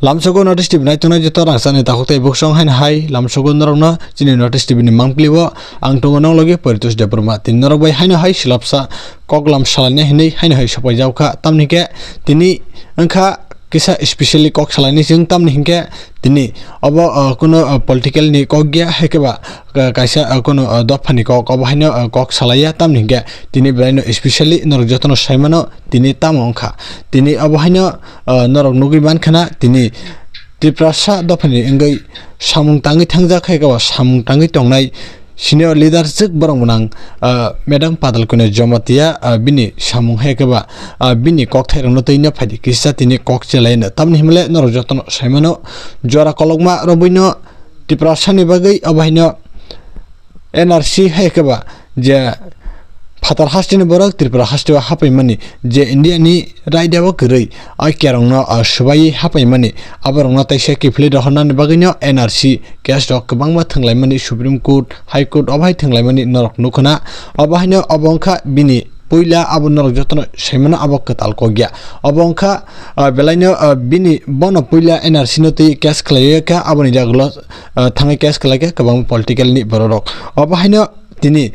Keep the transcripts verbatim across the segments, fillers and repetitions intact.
Lamsogo Notice T V naitongnai joto rangchakni takhuk tei buksong haino hai lamsogo norokno chini Notice T V ni mangpili o ang tongo nong logi Poritos Debbarma. Tini norok bai haino hai silopsa koklam salainai hinwi haino hai sopaijak kha. Tamni hwnkhe tini wngkha kisa specially kok salainai chwng, tamni hwnkhe tini obo, uh, kuno, uh, political ni kok ya, hai khe ba, uh, kaisa, uh, kuno, uh, dophani kok, obo haino, uh, kok salaiya, tamni hwnkhe tini belai no specially norok jotono saimano tini tamo wngkha. Tini obo haino, uh, norok nugwi mankhana tini Tiprasa dophani wngwi samung tangwi thangjak, hai khe ba samung tangwi tongnai senior leader swk borok gwnang, ah, Madam Padal Kunio Jamatia, ah, bini samung hai khe ba, ah, bini kokthairokno twi no phaidi kisa tini kok chelaino. Tamni himle norok jotono saimano jora kolokma rwbwino Tiprasani bagwi obo haino N R C hai khe ba je phatar hasteni borok Tripura hasteo hapaimani, je India ni raida o kwrwi, o kerongno, ah, swbaiwi hapaimani, aborokno teisa kiphilwi rohornani bagwino N R C case rok kwbangma thwnglaimani Supreme Court, High Court obo hai thwnglaimani norok nukhuna. Obo haino obo wngkha bini puila abo norok jotono saimano abo kwtal kok ya. Obo wngkha, ah, belaino, ah, bini bono puila N R C no twi case khlaiwi kha, aboni yagulo, ah, thangwi case khlai kha kwbangma political ni borok rok. Obo haino tini,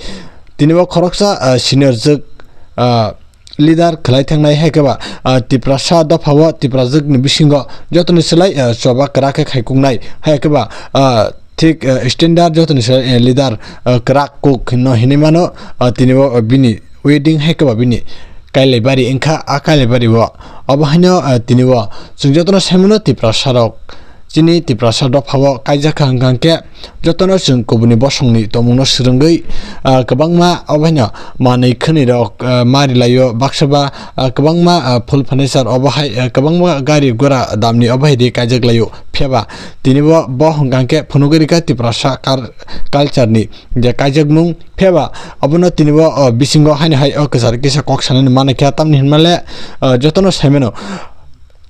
tini bo khoroksa, ah, senior jwk, ah, leader khlai thangnai hai khe ba, ah, Tiprasa dopha o Tiprajwk ni bisingo jotoni slai, ah, choba kwrak khe khaikuknai hai khe ba, ah, thik, ah, standard jotoni slai, eh, leader, ah, kwrak kuk no hinwi mano, ah, tini bo, ah, bini wedding hai khe ba bini Kailaibari wngkha, a Kailaibari o obo haino, ah, tini bo chwng jotono saimano Tiprasa rok. Chini Tiprasa dopha o kaijak kha hwnkha hwnkhe jotono chwng kubuni bosongni tongmungno swrwngwi, ah, kwbangma obo haino manwi khwnwi rok, ah, ma rilaio baksa ba, ah, kwbangma, ah, full furniture obo hai, ah, kwbangma gari gura damni obo hai di kaijak laio. Phiya ba tini bo, bo hwnkha hwnkhe phunugwi rikha Tiprasa kar-, culture ni je kaijakmung. Phiya ba abono tini bo, ah, bisingo haino hai o kwcharo kisa kok sanani manwi kha, tamni hinmale, ah, jotono saimano.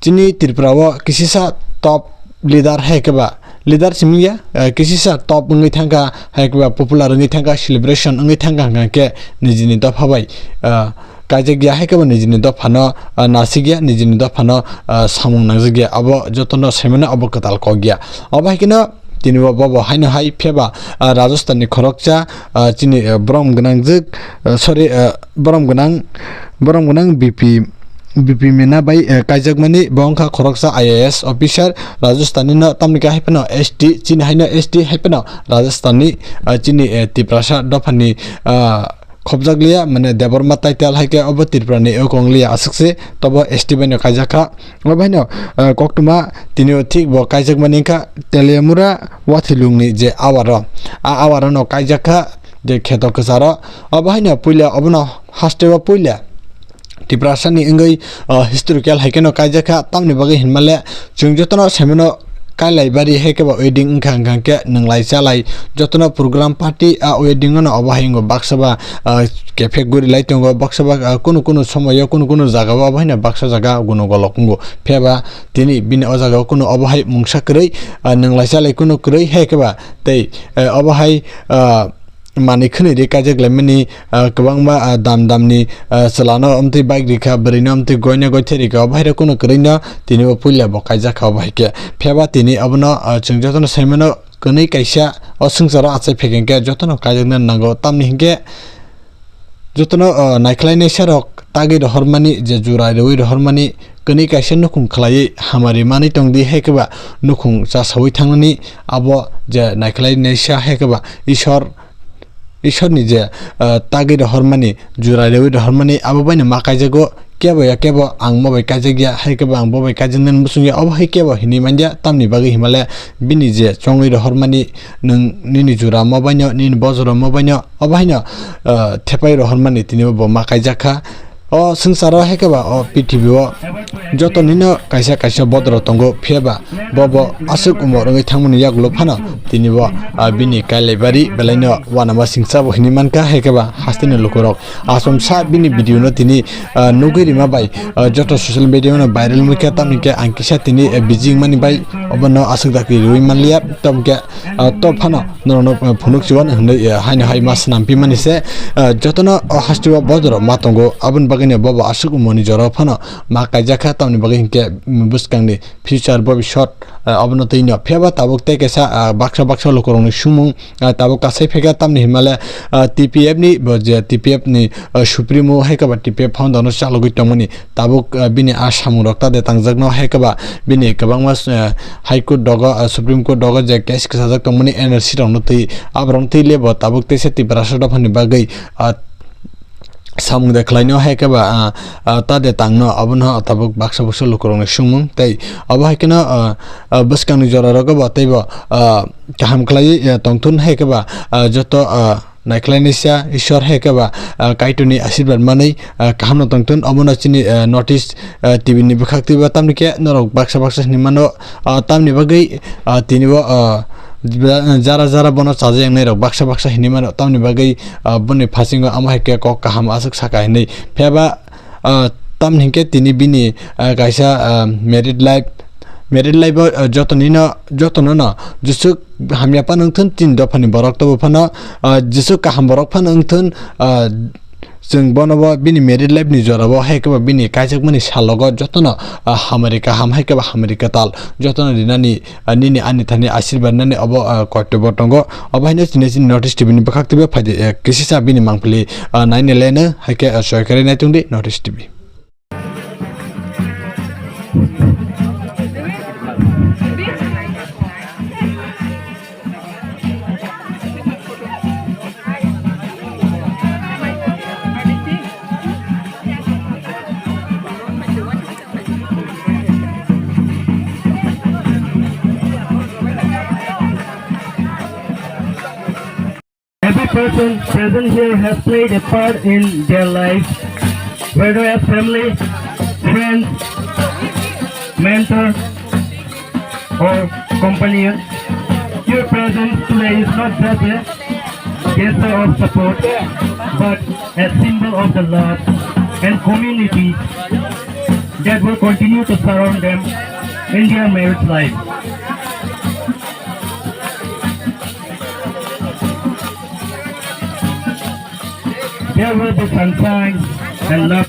Chini Tripura o kisisa top leader hai khe ba, leader simi ya, eh, kisisa top wngwi thangkha, hai khe ba popular wngwi thangkha, celebration wngwi thangkha hwnkha khe nijini dopha bai, eh, kaijak ya, hai khe ba nijini dophano, eh, nasik ya, nijini dophano, eh, samung nangjak ya, abo jotono saimano abo kwtal kok ya. Obo hai kheno tini bo bobo haino hai phiya ba, ah, Rajasthan ni khoroksa, ah, chini, eh, borom gwnang jwk, eh, sorry, eh, borom gwnang, borom gwnang B P, B P Meena bai, eh, kaijakmani bo wngkha khoroksa I A S officer Rajasthan ni no, tamni khe hai phano S T, chini haino S T hai phano Rajasthan ni, ah, chini, eh, Tiprasa dophani, ah, khopjak liya, mane Debbarma title hai khe obo Tripura ni wngkha wng liya aswk se, tobo S T bai no kaijak kha. Obo haino, eh, koktwma tini o thik bo kaijakmani wngkha Teliamura Wathilung ni je awaro, a awaro no kaijak kha je kheto kwcharo. Obo haino puila obono hasteo puila Tiprasa ni wngwi, ah, historical hai kheno kaijak kha, tamni bagwi hinmale chwng jotono saimano Kailaibari hai khe ba wedding wngkha, wngkha khe nwnglai chalai jotono program party a wedding o no obo hai wngo baksa ba, ah, kephek guri lai tongo, baksa ba, ah, kunu kunu somoyo kunu kunu jaga o obo haino baksa jaga guno golok wngo. Phiya ba tini bini o jaga o kunu obo hai mungsa kwrwi, ah, nwnglai chalai kunu kwrwi hai khe ba tei, eh, obo hai, ah, manwi khwnwi ri kaijak laimani, ah, kwbangma, ah, dam damni, ah, chwlano amtwi bike rikha, bwrwino amtwi goina goithai rikha, obo hairok kunu kwrwino tini bo puila bo kaijak kha obo hai khe. Phiya ba tini abono, ah, chwng jotono saimano kwnwi kaisa o swngcharo achai phekeng khe jotono kaijakna nango, tamni hinkhe jotono, ah, naikhlainai sarok tagwi rohormani je jura rwi rohormani kwnwi kaisa nukhung khlaiwi hamari manwi tongdi hai khe ba nukhung chasawi thangnani abo je naikhlainai sa hai khe ba Isor Ishorni je, ah, tagwi rohormani, jura rewi rohormani, abo baino ma kaijago, kebo ya kebo ang mo bai kaijak ya, hai kebo ang bo bai kaijaknani muchung ya, obo hai kebo hinwi man ya, tamni bagwi himale bini je chongwi rohormani, nwng nini jura mo baino, nini bojoro mo baino, obo haino, ah, thepai rohormani tini bo ma kaijak kha. O swngcharo hai khe ba o prithibi o joto nino kaisa kaisa bodoro tongo, phiya ba bo bo aswk umor wngwi thangmani yagulo phano tini bo, ah, bini kailaibari belaino uanama singsa bo hinwi mankha, hai khe ba hasteni lukurok achomsa bini video no tini, ah, nugwi rima bai, ah, joto social media no viral wngwi kha, tamni khe ang kisa tini, eh, busy wngmani bai obono aswk dakti riwi manliya, tamo khe, ah, to phano norokno, ah, phunuk siwan hinwi, ah, haino hai ma swnam pimani se, ah, jotono o hasteo bodoro ma tongo, aboni bagwi Bobo aswk umoni jora phano ma kaijak kha, tamni bagwi hinkhe bwskangni future bobisot, ah, abono twi no. Phiya ba tabuk tei kaisa, ah, baksa baksa lukurokni sumung, ah, tabuk kasai phaikha, tamni hinmale, ah, T P F ni bo je T P F ni, ah, supremo hai khe ba T P F founder no chalogwi tongmani tabuk, ah, bini a samungrok ta de tangjakno hai khe ba bini kwbangma, ah, High Court dogo, ah, Supreme Court dogo je case kwchajak tongmani N R C rokno twi, aborokno twi le bo tabuk teisa Tiprasa dophani bagwi, ah, samung de khlaino hai khe ba, ah, ah, ta de tangno, abono tabuk baksa baksa lukurokni sumung tei abo hai kheno, ah, ah, bwskangni jora rogo bo tei bo, ah, kaham khlaiwi, ah, tongthun hai khe ba, ah, joto, ah, naikhlainaisa Ishwar hai khe ba, ah, Kaitorni asirwad manwi, ah, kahamno tongthun. Omono chini, ah, North East, ah, T V ni bwkhak twi ba tamni khe norok baksa baksa hinwi mano, ah, tamni bagwi, ah, tini bo, ah, jara jara bono chajaknai rok baksa baksa hinwi mano, tamni bagwi, ah, boni phasingo amo hai khe kok kaham aswk saka hinwi. Phiya ba, ah, tamni hinkhe tini bini, ah, kaisa, ah, married life, married life o, ah, jotonino, jotono no jeswk hamya phano wngthun, chini dophani borok tobo phano, ah, jeswk kaham borok phano wngthun, ah, chwng bono bo bini married life ni jora bo hai khe ba bini kaijakmani salogo jotono, ah, hamari kaham hai khe ba hamari kwtal jotono rinani, ah, nini ani thani asirwad nani obo, ah, koitobo tongo. Obo haino chini chini North East T V ni bwkhak twi bo phaidi, eh, kisisa bini mangpili, ah, naini leno hai khe, ah, soikhari naitung di North East T V. Every person present here has played a part in their life, whether as family, friends, mentor, or companion. Your presence today is not just a gesture of support, but a symbol of the love and community that will continue to surround them in their marriage life. There will be sunshine and love.